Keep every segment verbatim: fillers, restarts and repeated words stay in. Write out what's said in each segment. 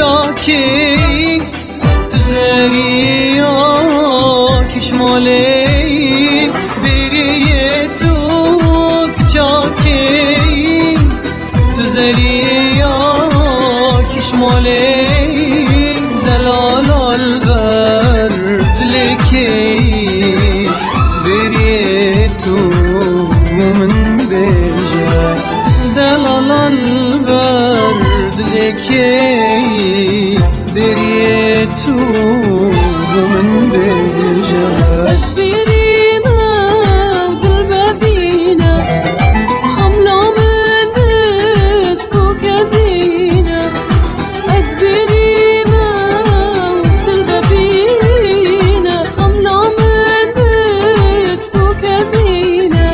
Çakî, tu zerîya kişmalê, bêriyê tu çakî, tu zerîya kişmalê, delala li ber dilê kê, bêriyê tu min bêje, delala li ber dilê kê, bêriyê tu min bêje. Ez bêrî me û dilbevî ne, xemla min misk û kezî ne. Ez bêrî me û dilbevî ne, xemla min misk û kezî ne.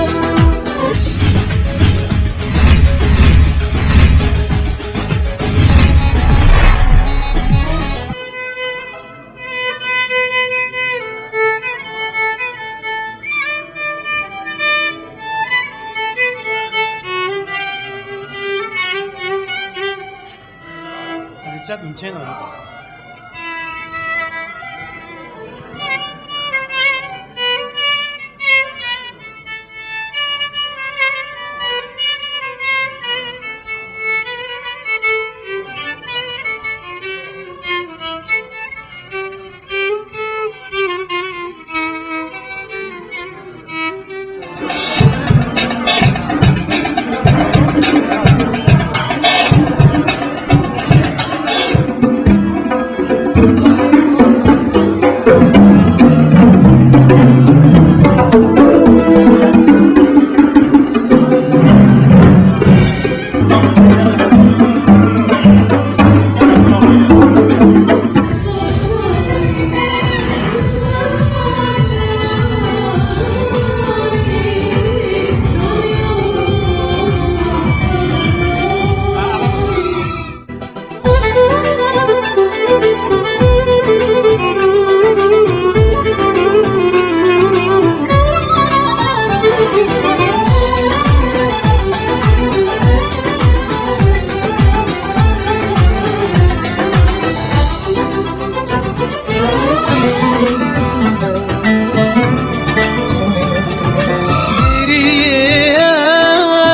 Ez ê çek min çê nabit.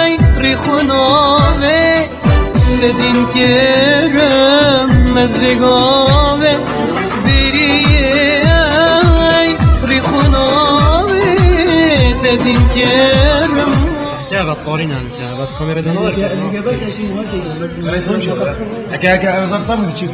Ey, rîxûnavê, te dîn kêrim ez vê gavê. Bêriyê, ey, rîxûnavê, te dîn kêrim. Ya, vat qorînan, ya, vat kamerada ne var? Eke, eke, ev zaten mi biçî?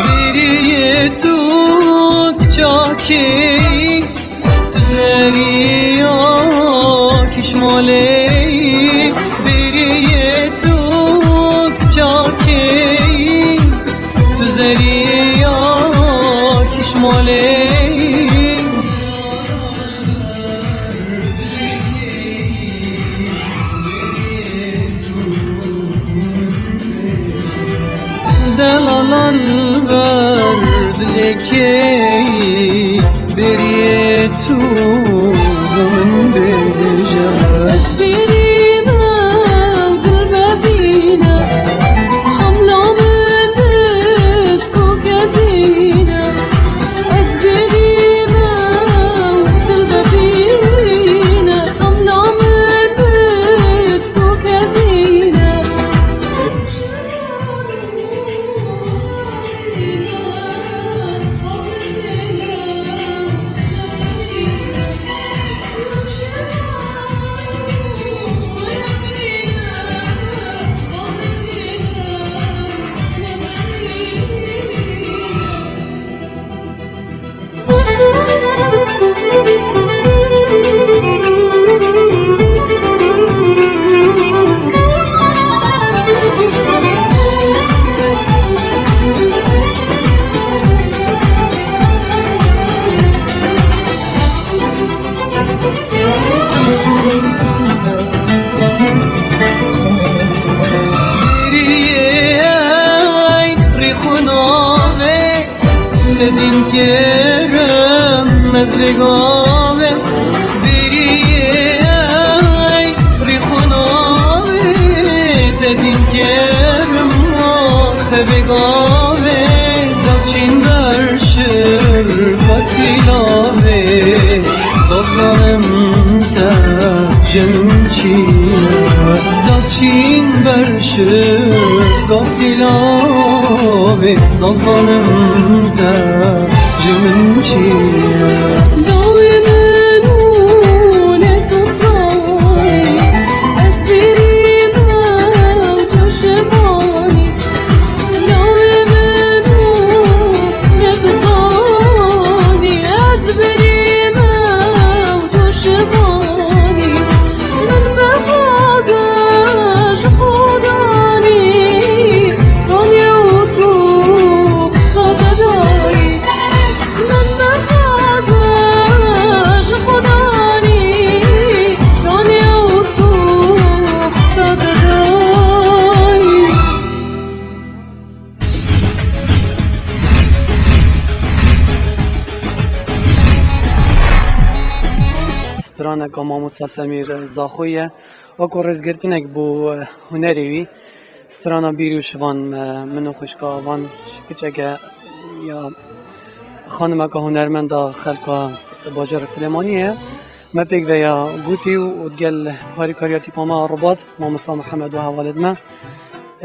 Bêriyê tu çakî, tu zerîya kişmalê, bêriyê tu çakî. Key, tu zerîya kişmalê. Delalan ber dilê key, beriyê tu bi min bêje. Ez bêrî me û dil me vîne, hemla min diz ku kezîne. Ez bêrî me û dil me vîne, hemla min diz ku kezîne. Biriyê rîxûnavê, te dîn kerim ez vê gavê. Biriyê rîxûnavê, te dîn kerim ez vê gavê. Daçîn berşir kasîlavê, dozanim te jin çî. Daçîn berşir kasîlavê, dozanim te ji min çî ye. Lawê min û ne tu zanî, ez bêrî me û tu şivanî. Lawê min û ne tu zanî, ez bêrî me û tu şivanî. Min bixwaze ji Xudanî, Ronyê û Sû Xatedayî. Min bixwaze ji Xudanî, Ronyê û Sû Xatedayî. Straneka Mamosta Semîr Zaxoyî ye. Weko rêzgirtinek bo, e, hunerê wî, strana Bîrî û Şivan, e, min û xwişka van, kiçeke ya xanimeka hunermenda xelka bajarê Silêmaniyê ye. Me pêk ve ya gotî û digel harîkariya tîpa me a Ribat, mamosta Mihemed û hevalêt me.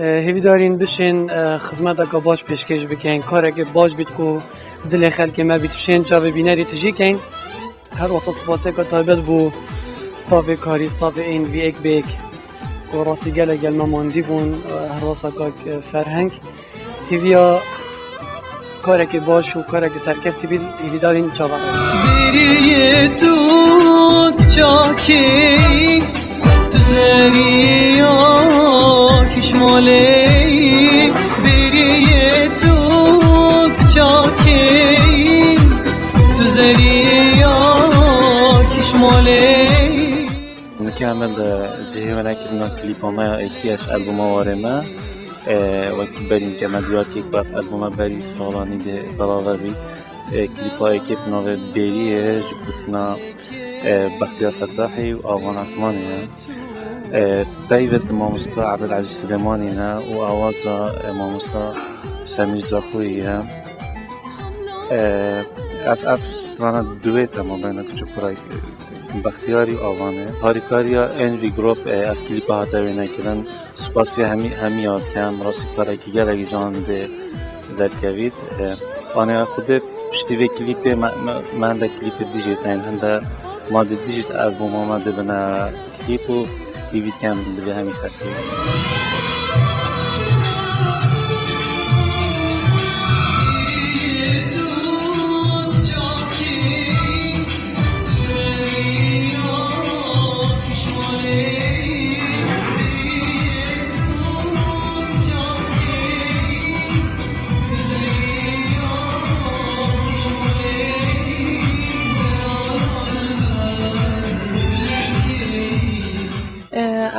E, hêvîdarîn bişên, e, xizmeteke baş pêşkêş bikin, karekê baş bît ku dilê xelkê me bît, bişên çavê bînerî tijî keyn. Her wesa spaseka taybet bo stafê karî, stafê ên vî ek bêk, ku rastî gelek gel me mandî bûn, her wesa kak Ferheng. Hêviya karekê baş û karekê serkeftî bît, hêvîdarîn çava. Bêriyê tu çakê, tu zerîya kişmalê, bêriyê tu çakê, tu zerîya kişmalê. Nike em li cihê venekirina klîpa me ya êkî ya ji albûma warê me. E, wekî berî nike me diyar kir ku ev albûma berî salanî dê belav bî. E, klîpa êkê bi navê Bêriyê ji gotina, e, Bextiyar Fetahî û Avan Ehmanê ye. E, peyvê di mamosta Ebdulezîz Silêmanî ne û awaza, e, mamosta Semîr Zaxoyî ye. E, ev, ev strana duet e mabeyna kiç û kura, e, Bextiyarî û Avanê. Harîkariya Envy Group, e, ev klîpa hate wênekirin. Spasiya hemî, hemiya dikem, rastî karekî gelekî can dê derkevît. E, anê Xwedê piştî vê klîpê me, me, me hinde klîpê dijît, yani hinde ma dê dijît albûma me dibine klîp û hêvî dikem divê hemî xelkê.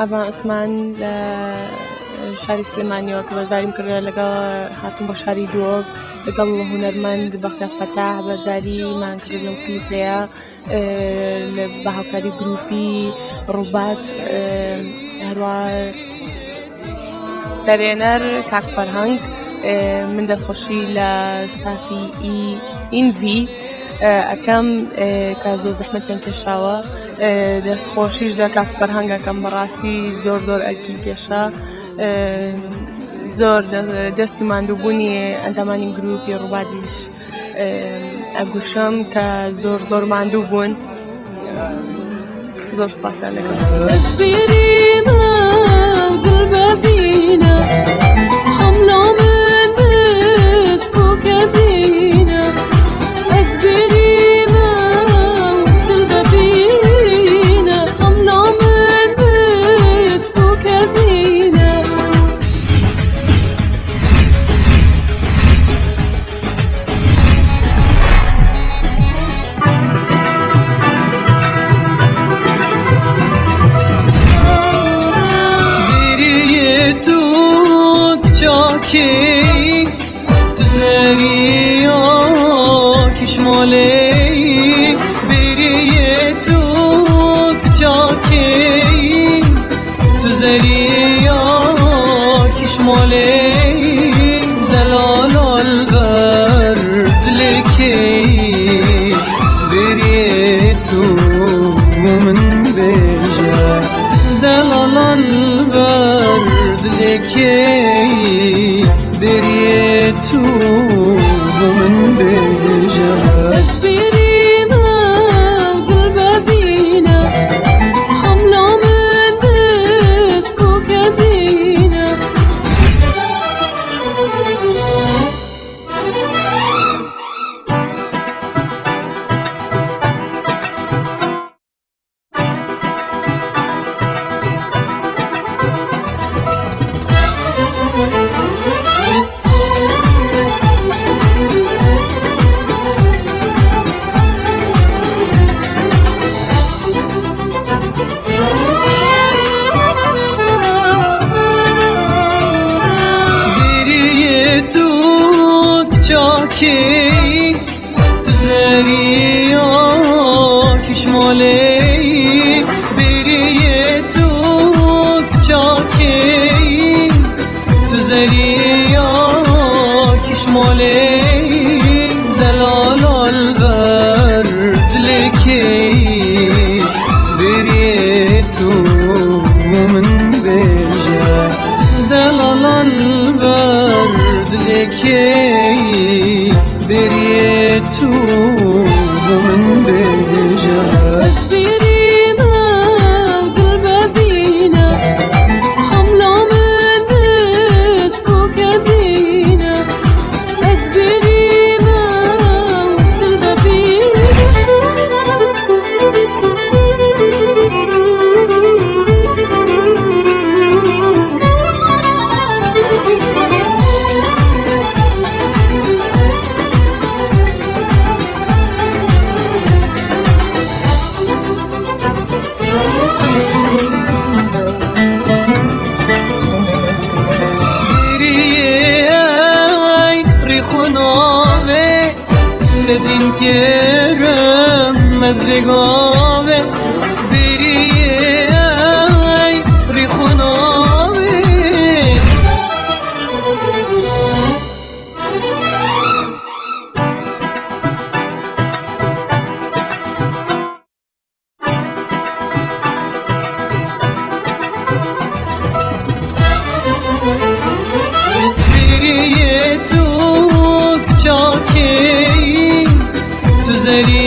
ئەڤان عوسمان لە شاری سلێمانیەوە کە بەشداریم کردە لەگەڵ هاتوون بۆ شاری دووەک لەگەڵ هونەرمەند بەغدا فەتاح بەشداریمان کرد لەم کلیپەیە، ئێ، لە بە هاوکاری گروپی ڕووبات، ئێ، هەروە ترێنەر کاک فەرهەنگ، ئێ، من دەستخۆشی لە ستافی ئی-، ئینڤی، ئێ، ئەکەم، ئێ، کە زۆر زەحمەتیان کێشاوە. ئێ، دەستخۆشیش لە کاک فەرهەنگ ئەکەم، بەڕاستی زۆر زۆر ئەرکی کێشا. ئێ، زۆر دە-، دەستی ماندووبوونی ئەندامانی گروپی ڕووباتیش، ئێ، ئەگوشم کە زۆر زۆر ماندوو بوون. زۆر سپاسیان دەکەم. Ez birî me dil bevîne, xemla min misk û kezîne. Ez birî me dil bevîne, xemla min misk û kezîne. Bêriyê tu çakê, tu zeriya kişmalê, bêriyê tu çakê. Tu zeriya kişmalê, delal al ber dilekê, bêrê tu min bêje. Delal al ber dilekê, bêrê tu min bêje. Ez bêrî me dil bevîne, xemla min misk û kezîne. Bêriyê tu çakê, tu zeriya kişmalê, bêriyê tu çakê. Tu zeriya kişmalê, delal al ber dilekê, bêrê tu min bêje. Delal al ber dilekê, bêrê tu min bêje. Ez bêrî me dil bevîne, xemla min misk û kezîne. Ez bêrî me dil bevîne. Bêriyê ey rîxûnavê, nedîn kêrim ez vê gavê. Bêriyê ey rîxûnavê. Bêriyê tu çakê, tu zerî